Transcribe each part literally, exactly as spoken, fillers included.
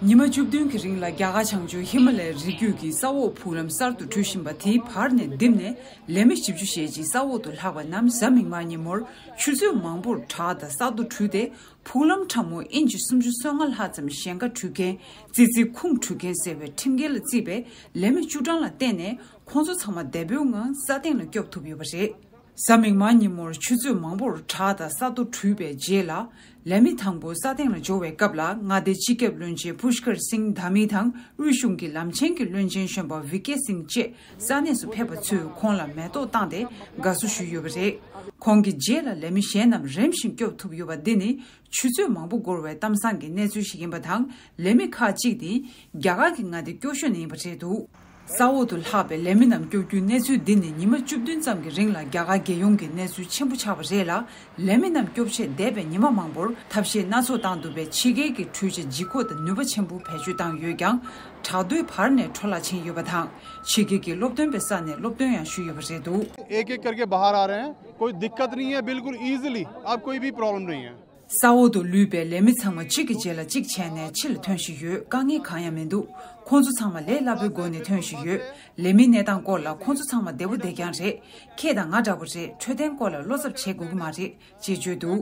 ཉི་མ་བཅུ་བདུན་གྱི་རིང་ལ་རྒྱ་གར་བྱང་ཕྱོགས་ཧི་མ་ལ་ཡའི་རི་རྒྱུད་ཀྱི་ས་འོག་ཕུག་ལམ་གསར་དུ་བྲུས་བཞིན་པ་དེའི་བར་ནས་བརྡིབས་ནས་ལས་མི་བཞི་བཅུ་ཞེ་གཅིག་ས་འོག་ཏུ་ལྷག་པ་རྣམས་གཟའ་མིག་དམར་ཉིན་མོར་ཆུ་ཚོད་མང་པོར་བྲག་དང་ས་རྡོ་བྲུས་ཏེ། ཕུག་ལམ་ཕྲ་མོ་ཨིན་ཅི་སུམ་ཅུ་སོ་ལྔ་ལྷག་ཙམ་ཞེང་ཁ་འཁྲུད་མཁན། ཙི་ཙི་ཁུང་འཁྲུད་མཁན་ཟེར་བའི་ཁྲིམས་འགལ་ལ་བརྩིས་པའི་ལས་མི་བཅུ་གྲངས་ལ་བརྟེན་ནས་ཁོང་ཚོ་ཚང་མ་བདེ་པོའི་ངང་ས་སྟེང་ལ་སྐྱོབ་ཐུབ་ཡོད་པ་རེད། གཟའ་མིག་དམར་ཉིན་མོར་ཆུ་ཚོད་མང་པོར་བྲག་དང་ས་རྡོ་བྲུས་པའི་རྗེས་ལ། ལས་མི་དང་པོ་ས་སྟེང་ལ་འབྱོར་བའི་སྐབས་ལ། མངའ་སྡེའི་སྤྱི་ཁྱབ་བློན་ཆེན་པུཤ་ཀར་སིང་དྷ་མི་དང་། དབུས་གཞུང་གི་ལམ་ཆེན་གྱི་བློན་ཆེན་གཞོན་པ་ཝི་ཀེ་སིང་བཅས་ས་གནས་སུ་ཕེབས་པ་ཚོས་ཁོང་ལ་མེ་ཏོག་བཏང་སྟེ་དགའ་བསུ་ཞུས་ཡོད་པ་རེད། ཁོང་གི་རྗེས་ལ་ལས་མི་གཞན་རྣམས་རིམ་བཞིན་སྐྱོབ་ཐུབ་ཡོད་པ་འདི་ནི། ཆུ་ཚོད་མང་པོ་འགོར་བའི་གཏམ་བཟང་གི་གནས་ཚུལ་ཞིག་ཡིན་པ་དང་། ལས་མི་ཁག་ཅིག་ནི་རྒྱ་གར་གྱི་མངའ་སྡེ་སྐྱོ་ཤོས་ནས་ཡིན་པ་རེད་འདུག་ས་འོག་ཏུ་ལྷག་པའི་ལས་མི་རྣམས་སྐྱོབ་རྒྱུའི་གནས་ཚུལ་འདི་ནི་ཉི་མ་བཅུ་བདུན་ཙམ་གྱི་རིང་ལ་རྒྱ་གར་རྒྱལ་ཡོངས་ཀྱི་གནས་ཚུལ་ཆེན་པོ་ཆགས་པ་རེད་ལ། ལས་མི་རྣམས་སྐྱོབ་ཆེད་འདས་པའི་ཉི་མ་མང་པོར་ཐབས་ཤེས་སྣ་ཚོགས་བཏང་འདུག་པས། ཕྱི་རྒྱལ་གྱི་འཕྲུལ་ཆས་ལྗིད་ཁོག་དང་ནུས་པ་ཆེན་པོ་བེད་སྤྱོད་བཏང་ཡོད་ཀྱང་། བྲག་རྡོའི་བར་ནས་འཕྲོ་བརླག་ཕྱིན་ཡོད་པ་དང་། ཕྱི་རྒྱལ་གྱི་སློབ་སྟོན་པའི་ས་ནས་སློབ་སྟོན་ཡང་ཞུས་ཡོད་པ་རེད་འདུག एक एक करके बाहर आ रहे हैं। कोई दिक्कत नहीं है, बिल्कुल ईजीली, अब कोई भी प्रॉब्लम नहीं है। ས་འོག་ཏུ་ལུས་པའི་ལས་མི་ཚང་མ་གཅིག་གི་རྗེས་ལ་གཅིག་བྱས་ནས་ཕྱི་ལ་ཐོན་བཞིན་ཡོད། དཀའ་ངལ་གང་ཡང་མི་འདུག་ཁོང་ཚོ་ཚང་མ་ལས་སླ་པོའི་སྒོ་ནས་ཐོན་བཞིན་ཡོད། ལས་མིའི་གནས་སྟངས་སྐོར་ལ། ཁོང་ཚོ་ཚང་མ་བདེ་པོ་བདེ་རྐྱང་རེད། ཁྱེད་དང་ང་འདྲ་པོ་རེད། འཕྲོད་བསྟེན་སྐོར་ལ་བློ་འཚབ་བྱེད་དགོས་ཀྱི་མ་རེད། ཅེས་བརྗོད་འདུག་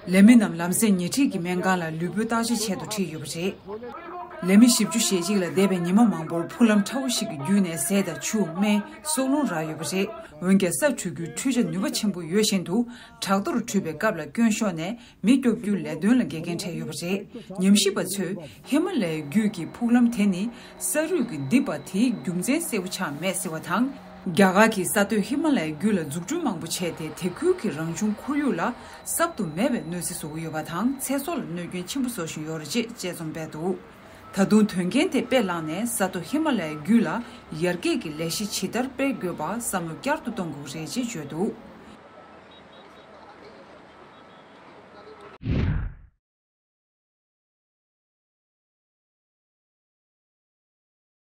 ལས་མི་རྣམས་ལམ་སེང་ཉེ་འཁྲིས་ཀྱི་སྨན་ཁང་ལ་ལུས་པོའི་བརྟག་དཔྱད་ཆེད་དུ་ཁྲིད་ཡོད་པ་རེད། ལས་མི་བཞི་བཅུ་ཞེ་གཅིག་ལ་འདས་པའི་ཉི་མ་མང་པོར་ཕུག་ལམ་ཕྲ་བོ་ཞིག་གི་བརྒྱུད་ནས་ཟས་དང་ཆུ། སྨན། སྲོག་རླུང་རག་ཡོད་པ་རེད། འོན་ཀྱང་ས་བྲུས་རྒྱུའི་འཕྲུལ་ཆ་ནུས་པ་ཆེན་པོ་ཡོད་བཞིན་དུ། བྲག་རྡོར་བྲུས་པའི་སྐབས་ལ་སྐྱོན་ཤོར་ནས་མི་སྐྱོབ་རྒྱུའི་ལས་དོན་ལ་འགལ་རྐྱེན་འཕྲད་ཡོད་པ་རེད། ཉམས་ཞིབ་པ་ཚོས་ཧི་མ་ལ་ཡའི་རྒྱུད་ཀྱི་ཕུག་ལམ་དེ་ནི་ས་རུད་ཀྱིས་བརྡིབས་པ་དེའི་རྒྱུ་མཚན་གསལ་པོ་ཆགས་མེད་ཟེར་བ་དང་། རྒྱ་གར་གྱིས་ས་སྟོད་ཧི་མ་ལ་ཡའི་རྒྱུད་ལ་འཛུགས་སྐྲུན་མང་པོ་བྱས་ཏེ། དེ་ཁུལ་གྱི་རང་བྱུང་ཁོར་ཡུག་ལ་སྲབ་ཏུ་མེད་པའི་གནོད་འཚེ་བཟོ་གི་ཡོད་པ་དང་། ཚེ་སྲོག་ལ་གནོད་སྐྱོན་ཆེན་པོ་བཟོ་བཞིན་ཡོད་རེད་ཅེས་དཔྱད་རྩོམ་སྤེལ་འདུག་ད་དུང་དོན་རྐྱེན་དེ་དཔེ་བླངས་ནས། ས་མཐོ་ཧི་མ་ལ་ཡའི་རྒྱུད་ལ་ཡར་རྒྱས་ཀྱི་ལས་གཞི་ཇི་ལྟར་སྤེལ་དགོས་པ་བསམ་བློ་བསྐྱར་དུ་གཏོང་དགོས་རེད་ཅེས་བརྗོད་འདུག